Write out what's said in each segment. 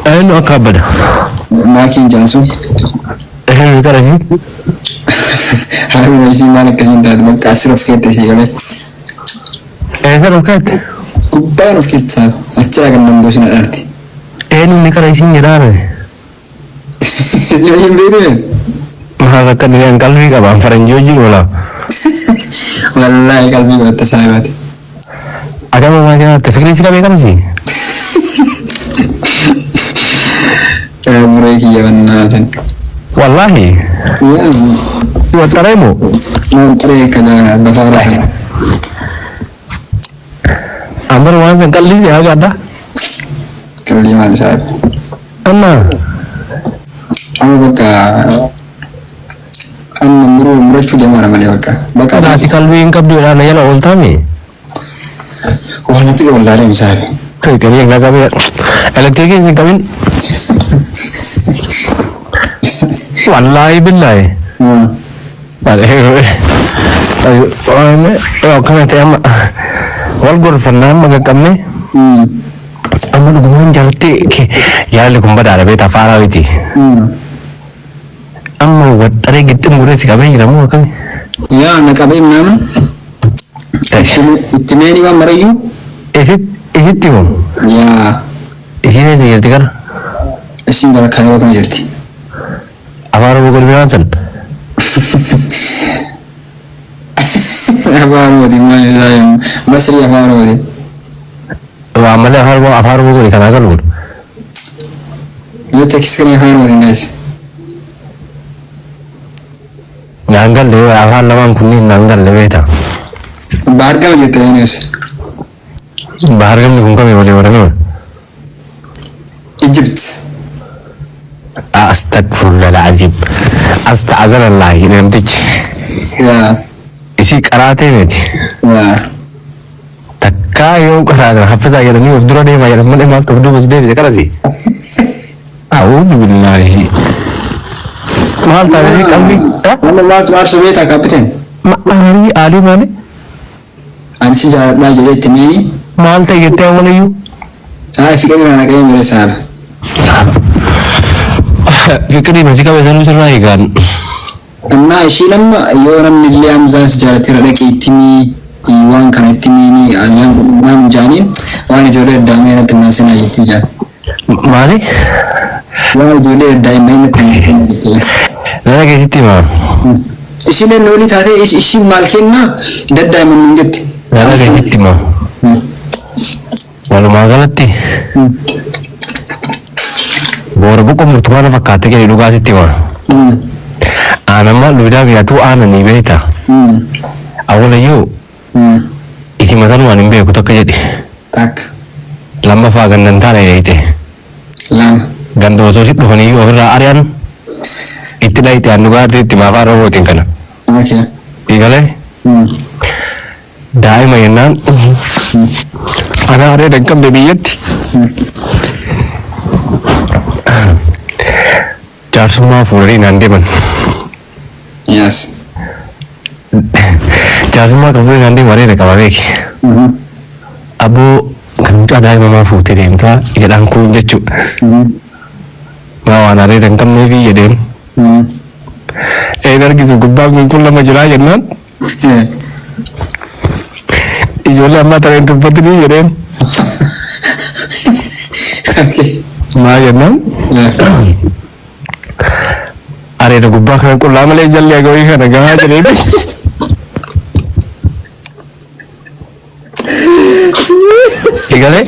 Eenyu akka abbada? Maakiin jaan sun. Eenyu qara ishii? Haaluma ishii maal akkasiin taate bakka asir of keette isii galee. Eessa of keette? Gubbaan of keette saaf. Achirraa kan nan boosina dhaarti. Eenyu ni qara isiin jedhaare? Isii hin beektu mee? Maal akka inni qalbii qaba faranjii wajjin oola. Wallaahi qalbii qabatte saahibaati. Akama maal jedhatte fikirii si qabee qabsi? Buree kiyya bannaatin. Wallaahi. Yaa Waxxaree moo? waan xaree kana bafaara kana. Ambar waan san qalbii si haa gaadha. Qalbii maal saahiba? Amma Amma bakka amma muruu murachuu deemaara malee bakka. Bakka kanaati qalbii hin qabdu jedhaa na jala ooltaami. Waan natti wallaalee misaabi. Fikirii hin qabee elektirikiin hin qabin. Wallaahi billaahi. Akkana ta'e amma wal gorfannaa amma qaqqabne amma dhugumaan jalatti yaalli kun badaadha beektaa faaraa miti. Amma waxxaree gixxin godhee si qabee jira moo akkami? Yaa na qabee naan itti meeni waan marayyuu. Isitti moo? Yaa Isiin eessa jirti kana? Isiin gara Kaayiroo kana jirti. Afaan Oromoo godhi biraan san. Afaan Oromootiin maal ilaalu Masrii afaan Oromootiin. Waa malee afaan Oromoo afaan Oromoo godhi kanaa galuun. Mee teekis kana afaan Oromootiin guys. Naan galle afaan lamaan kunniin naan galle beektaa. Bahar gama jirti eenyus. Bahar gamni kun kami walii warra Egypt. Astagfirullah alazim. Asta'azanallah namtichi. Yaa Isii qaraatee miti. Yaa. Takkaa yoo qaraatan haffisaa jedhanii of dura deemaa jedhan malee maaltu of duuba si deebise qarasi. A'uudhu billaahi. Maal taate qalbii? Nama maaltu aarsu beektaa kaappiteen? Aalii aalii maali? Ani si jaaladhaa jedhee itti meeni. Maal ta'e jettee awwalayyuu? Haa fiqirri na naqee malee saaba. Fiqirii masi qabe sanuu sirraa eegaan. Innaa ishiin amma yoo namni illee Hamzaan si jaalatteera dhaqii itti himii waan kana itti himiini naan jaaniin waan ijoollee addaamee natti hin haasinaa jetti jaan. Maali? Waan ijoollee daa'imman natti hin haasinaa jetti. Nana keessatti himaa. Ishiin noolii taatee ishiin maal kennaa daddaa'imman nuun jetti. Nana keessatti himaa. Walumaa galatti boora boqoo burtukaana fakkaate gadi dhugaatitti himaa. Aanamma luudaa biyyaatu aananii beekta. Awwalayyuu iti mataan waan hin beeku tokko jedhi. Takka. Lammaffaa gandan taane dheeyite. Lama. Ganda osoo si dhufanii ofirraa ari'an itti dhayite aan dhugaatii itti maafaa Oromootiin kana. Okay. Eegalee daa'ima jennaan ana areeda hin qabne biyyatti jaarsummaa fuudhanii naan deeman. Yes. Jaarsummaa kan fuudhanii naan deeman areeda qaba beeki. Aboo kan mucaa daa'ima maa fuutee deemtaa jedhaan kun jechuudha. Maa waan areeda hin qabneefi jedheen. Een argitu gubbaan kun kun lama jiraa jennaan ijoollee ammaa tana hin tuffatanii jedheen. Okay. Maa jennaan areeda gubbaa kana qullaa malee jalli agawii kana gahaa jedheen. Sigalee?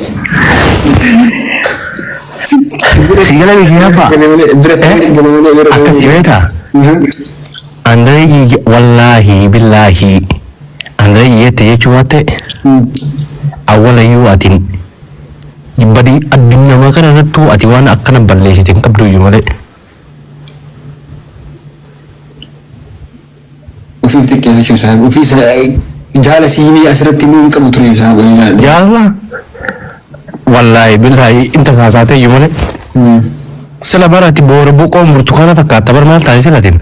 Sigalee bishii habbaa? Akkasii beekaa? Andaree wallaahi billaahi andaree jette jechuu baatte awwalayyuu ati badii addunyaa kana irrattuu ati waan akkana balleessite hin qabdu iyyuu malee. Ofiif xiqqeessa jechuun isaa ofii isaa jaala siimii asirratti himuu hin qabu ture isaa Jaalala wallaahi billaahi inta saasaatee iyyuu malee. Sila bara ati boora boqoo burtukaana fakkaata bar maal taate silatin.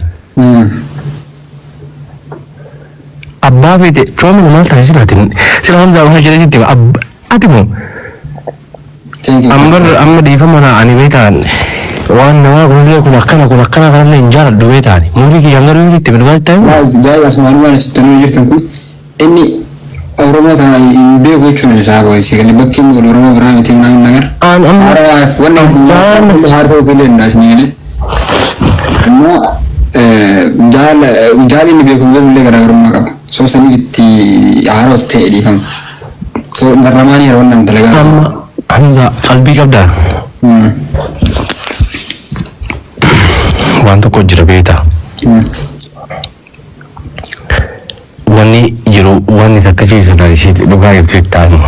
Abbaa feete coomina maal taate silatin. Sila Hamzaa waan jedhe sitti ati moo Thank you. Ambar amma dhiifama na ani beektaan waan namaa kunillee kun akkana kun akkana kanallee hin jaaladhu beektaan. Muurii kiyyaan garuu itti bilbaas ta'e. Guys, guys, asumaan waan asitti nu jirtan kun inni Oromoo tana hin beeku jechuun isaa boy si galee bakki inni wal Oromoo biraa miti naan nagar. An amma Haarawaaf wanni kun haara ta'uu fi danda'a isin galee. Ammoo jaala jaala inni beeku hin beeku illee garaagarummaa qaba. So saniif itti haara of ta'e dhiifama. So garramaanii yeroo nan dalagaa. Amma Hamza qalbii qabdaa. Waan tokko jira beektaa. Wanni jiru wanni takka ciisu na isiitti dhugaa ibsu itti aanu.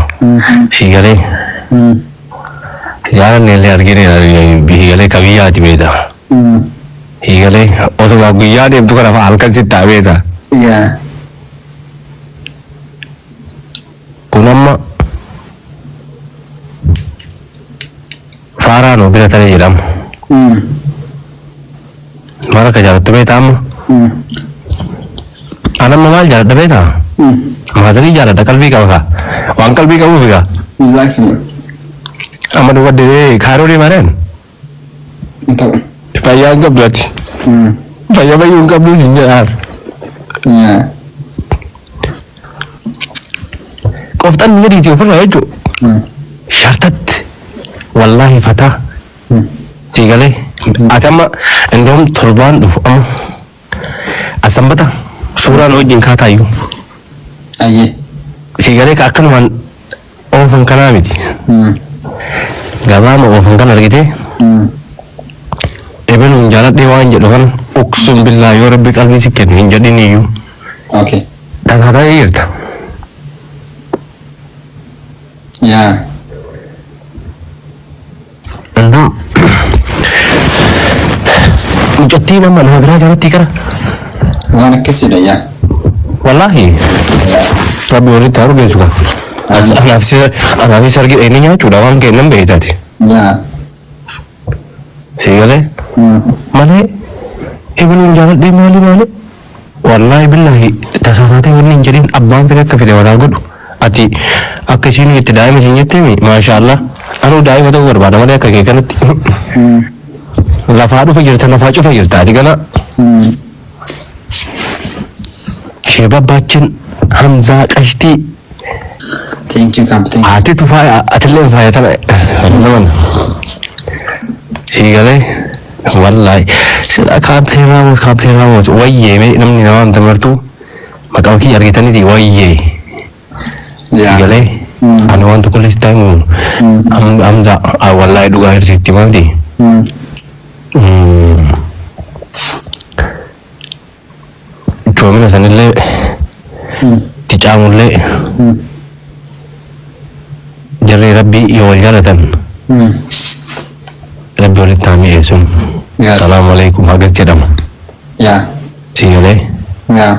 Si galee jaalanne illee argine biyyi galee kabiyyaati beektaa. Si galee osuma guyyaa deemtu kana fa'a halkan sitti haa beektaa. Yaa. Kun amma Faaraan bira taree jedhama. Maal akka jaalattu beektaa amma? An amma maal jaaladha beektaa? Maazarii jaaladha, qalbii qaba kaa. Waan qalbii qabuuf kaa. Exactly. Amma duuba deemee kaaroo deemaa reen. Ta'u. Fayyaa hin qabdu ati. Fayyaa bayyuu hin qabdu siin jedhaan. Yaa. Qofxan gadiiti ofirraa jechuudha. Shartatti wallaahi fataa. Sii galee ati amma indoom torbaan dhufu amma asanbata suuraan wajjin kaataayyuu. Ayyee. Sii galee ka akkanumaan oofan kanaa miti. Gabaama oofan kana argitee ebeluun jaaladhee waan jedhu kana uqsum billaa yoo rabbi qalbii si kennu hin jedhin iyyuu. Okay. Tasaa ta'ee jirta. Yaa. Indoo mucattii nama nama biraa jalatti kara. Waan akkasiidha yaa. Wallaahi rabbi walitti haa urgeessu kan. Anaafis argi inni nyaachuudha waan kennan beektaati. Yaa. Sii galee malee ebeluun jaaladhee maali maali. Wallaahi billaahi tasaa taatee wanni hin jedhin abbaan fedhe akka fedhe walaa godhu. Ati akka ishiin itti daa'ima siin jetteemi maashaallah. Anuu daa'ima ta'uu barbaada malee akka kee kanatti. Lafaa dhufa jirta, lafaa cufa jirta ati gana. Sheebabbaachin Hamzaa Qashtii. Thank you, Captain. Ati tufaa atillee faaya tana naman. Sii galee wallaahi sila Kaapteen Raamos, Kaapteen Raamos wayyee mee namni nama amta martuu maqaa kiyya argitaniiti wayyee. Sii galee ani waan tokko illee sitti himu Hamza wallaahi dhugaa hirsiitti maamti. Coomina sanillee itti caamullee jarri rabbii yoo wal jaalatan rabbi walitti haa mi'eessuun. Yes. Salaamu alaikum hagas jedhama. Yaa. Si galee Yaa.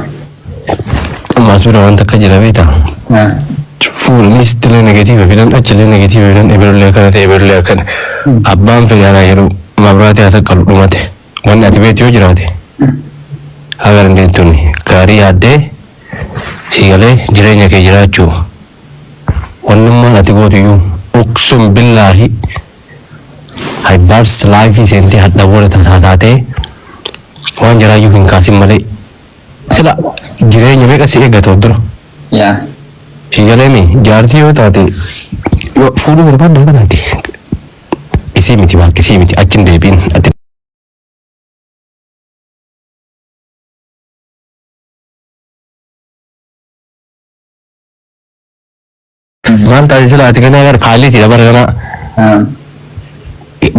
ammaas bira wanta akka jira beektaa. Yaa. Fuulni sittilee negatiiva fidan, achillee negatiiva fidan, eberullee akkana ta'e, eberullee akkana. Abbaan fedhe anaa jedhu mabraatii haa saqqalu dhumate. Wanni ati beektu yoo jiraate haga dandeettuun gaarii yaaddee si galee jireenya kee jiraachuu. Wannummaan ati gootu iyyuu uqsum billaahi haybaars laayifii seentee hadha booda tasaa taatee waan jaraayyuu hin kaasin malee sila jireenya meeqa si eeggata dura. Yaa. Si galeemi jaartii yoo taate yoo fuudhuu barbaadde kanaati. Isii miti baakki isii miti achi hin deebiin ati. Maal taate sila ati ganaa bara paayiletiidha bara ganaa.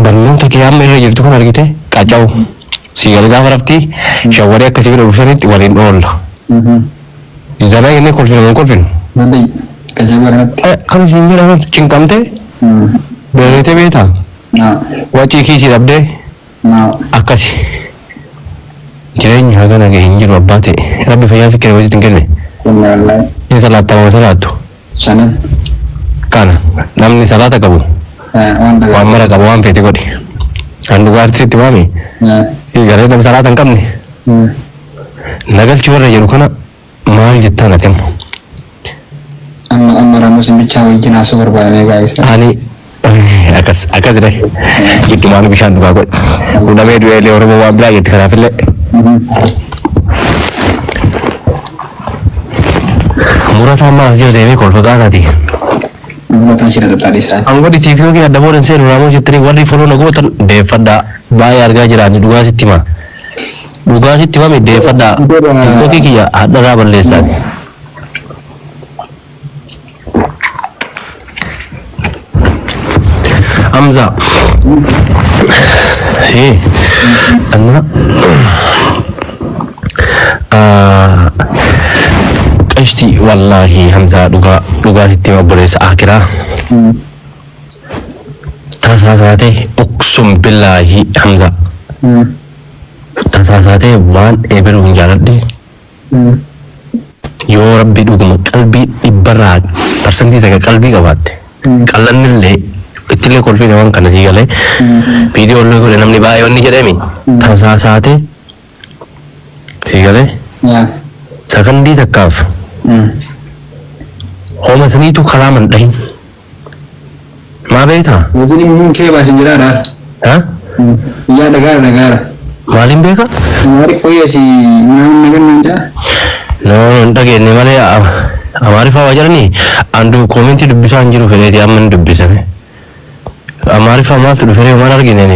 Barnoota kee amma irra jirtu kan argite qaca'u. Si gale gaafa raftii shawwaree akkasii bira dhufsanitti waliin oolla. Zanaa jennee kolfinu moo hin kolfinu? Malee qajeelaa kanatti. Kan isin jedhaman cinqamtee beeletee beektaa? Naa. Wacii kiisii dhabdee Naa. akkasi. Jireenyi hagana gahe hin jiru abbaa ta'e. Rabbi fayyaa si kenne wajjitti hin kenne. Kenne wallaahi. Ni salaatta moo salaattu? Shanan. Kana namni salaata qabu Waan waan mara qaba waan feete godhi. Kan dhugaa sitti maami. Garee nama salaata hin qabne. Nagalchi warra jedhu kana maal jettaan ati amma? Amma amma Ramuusin bichaa wajjin haasoo barbaadamee gaa'is. Ani Akkas akkas jedhe. Giddumaan bishaan dhugaa godhe. Hudhamee du'eelee Oromoo waan biraa jetti kanaafillee. Murataan maal as jala deemee kolfa qaataati. Murataan shira xaxaadhe isaan. Angodi TikTokii adda boodan seenu raamoo jettanii warri follow na gootan deeffadhaa. Baay'ee argaa jiraani, dhugaa sitti hima. Dhugaa sitti himame, deeffadhaa. TikTokii kiyya hadharraa balleessaan. Hamza. Ee. Anna. Qashti wallaahi Hamza, dhugaa dhugaa sitti hima, obboleessa akiraa. Tasaasaatee uqsum billaahi Hamza. Tasaasaatee waan eebiluu hin jaaladhe. Yoo rabbi dhuguma qalbii 100rraa 1% qalbii qabaatte, qallannillee ittillee kolfiine waan kana sii galee viidiyoo illee godhe, namni baay'ee wanni jedhemi tasaasaatee sii galee sakandii takkaaf homa saniitu kalaaman dhahin maa beektaa? Wajjin immoo kee baasin jiraadha. Ha? Yaa, dhagaara dhagaara. Maaliin beeka? Maariif fooyyasi naan nagan naan jaa. No, hin dhageenye malee Amaariffaa waa jedhanii andu comment dubbisaa hin jiru fedheeti amma hin dubbisame. Amaariffaa maaltu dhufe maal argine?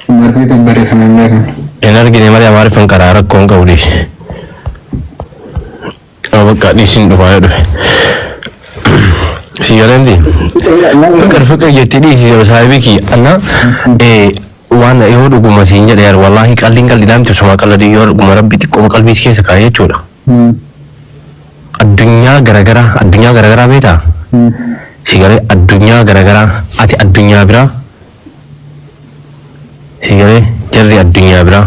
Maarifiitu barreeffame hin beekan. Hin argine malee Amaariffaan karaa rakkoo hin qabu, dhiisi. Bakka dhiisin dhufaa yoo dhufe. Si galee? Fiqir fiqir jetti dhiisi saahibii kiyya. Anna waan yoo dhuguma siin jedhe yaar, wallaahi qalliin qalliidhaan miti, osuma qalladii yoo dhuguma rabbi xiqqooma qalbii si keessa kaa'e jechuudha. Addunyaa garagaraa, addunyaa garagaraa beektaa? Si galee? Addunyaa garagaraa, ati addunyaa biraa, si galee, jarri addunyaa biraa.